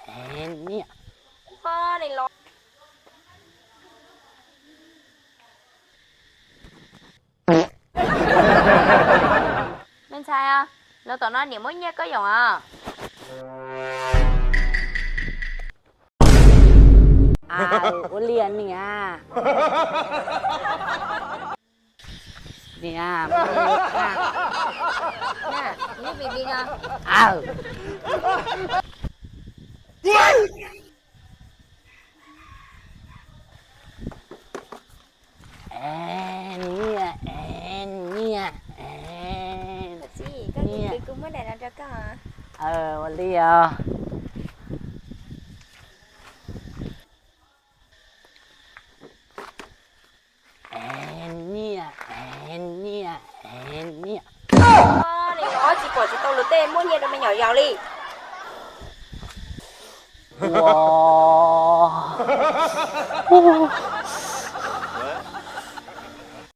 Es niam. Me ntxhais, los tom no niam muab nyiaj koj yoom os. Ua li niam. Niam, es niam, es niam, es niam. Ua li os. Es niam, es niam, es niam. Tsis pom tsis tau luag tej muab nyiaj rau me nyuam yaus li. Ua,